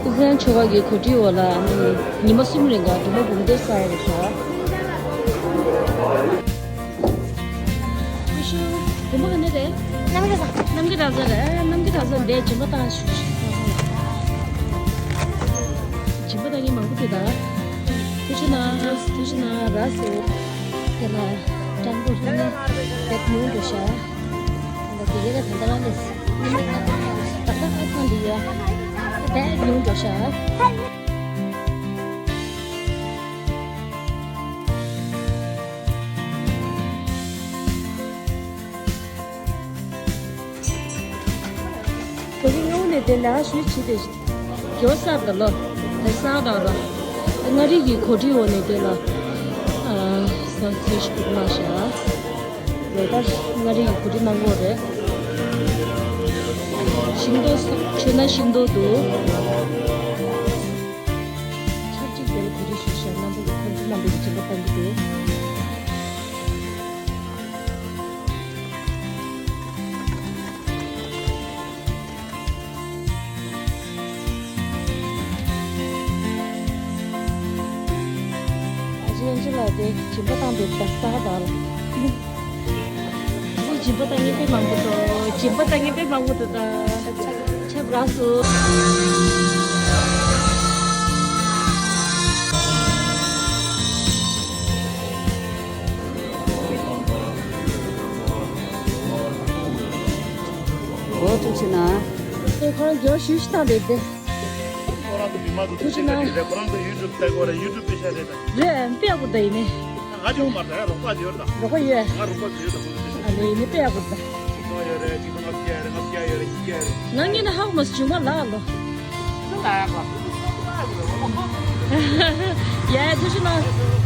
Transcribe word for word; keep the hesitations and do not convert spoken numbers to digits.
ཀུན་མཁྱེན་ཆོས་འཁོར་གྱི་གོ་སྒྲིག་འོག་ལ་ཉི་མ་གསུམ་རིང་ག་སྒྲོལ་མ་འབུམ་སྡེ་ས་ཡ་རེད་ཤག་སྐུ་ཞབས་དགོན་པ་ག་ནས་རེད། རྣམ་རྒྱལ་གྲྭ་ཚང་། རྣམ་རྒྱལ་གྲྭ་ཚང་རེད། རྣམ་རྒྱལ་གྲྭ་ཚང་འདིར་སྦྱིན་པ་བཏང་ཞུ་ཞུ། སྦྱིན་པ་བཏང་མཁན་མང་པོ་འདུག་ད། ཐུགས་རྗེ་གནང་། ཐུགས་རྗེ་གནང་། ར་སོ། དེ་ལ་སྤྲང་པོ་ལྷུང་ནས་དེབ་ཉུང་འགྲོ་ཤག་ད་དེ་ག་ལ་ད་ལྟ་རང་ལས་ད་ལྟ་ཨ་ཚང་འདི་ཡ་དེབ་ཉུང་འགྲོ་ཤག་བོད་རིགས་སྔོན་ནས་དེ་ལ་ཞུས་བྱས་ཏེ། མགྱོགས་སར་ད་ལོ། དེ་སར་ད་ལོ། མངའ་རིས་ཀྱི་གོ་སྒྲིག་འོག་ནས་དེ་ལ། ཨ། ས་ཚེ་ཞིག་གི་མ་ཤ། ལོ་ལྟར་མངའ་རིས་ཀྱི་གོ་སྒྲིག་གནང་གི་ཡོད་རེད། ཤིང་ཏོག་ས་མཆོད་ན་ཤིང་ཏོག་འདུག་ཆབས་ཅིག་དེ་ལ་གོ་སྒྲིག་ཞུས་ཤག་རྣམ་པ་ཚོ་ཁོང་ཚོ་རྣམ་པ་ཀྱི་སྦྱིན་པ་གཏང་གི་འདུག་ཨ་ཅེ་ཨན་ཅི་ལགས་དེ་སྦྱིན་པ་བཏང་བའི་ད་ས་དང་། སྦྱིན་པ་བཏང་མཁན་དཔེ་མང་པོ་འདུག་སྦྱིན་པ་བཏང་མཁན་དཔེ་མང་པོ་འདུག་ད་ཆབ་རག་སོང་། འོ་ཐུགས་རྗེ་གནང་། ཁོ་རང་མགྱོགས་ཞུ་ཞུ་བཏང་བསྡད་དེ། ཁོ་རང་ཚོ་མི་མང་ཚོ་ཐུགས་རྗེ་གནང་། ཁོ་རང་ཚོ་ཡུ་ཊུབ་ལྟ་གི་ཡོད་རེད། ཡུ་ཊུབ་པེ་ཤ་རེད་ད། རེད། དཔེ་ཡག་པོ་འདུག་ཡིན་ནའི། ང་ཅུང་མ་རེད། རོགས་པ་ཡོད་རེད་ད། རོགས་པ་ཡོད། ང་རོགས་པ་ཡོད་ད། ཁོ་ཚོ་ཨ་ལེ་ཡིན་ནའི་དཔེ་ཡག་པོ་འདུག་ད། ཅིག་སྟོང་ཡོད་རེད། ཅིག་ལྔ་བརྒྱ་ཡོད་རེད། ལྔ་བརྒྱ་ཡོད་རེད། ཉིས་བརྒྱ་ཡོད་རེད། ང་ངས་ནི་ཧ་གོ་མ་སོང་། བྱུང་མ་ལགས་ལོ། ཡ་ཡ་ཐུགས་རྗེ་གནང་།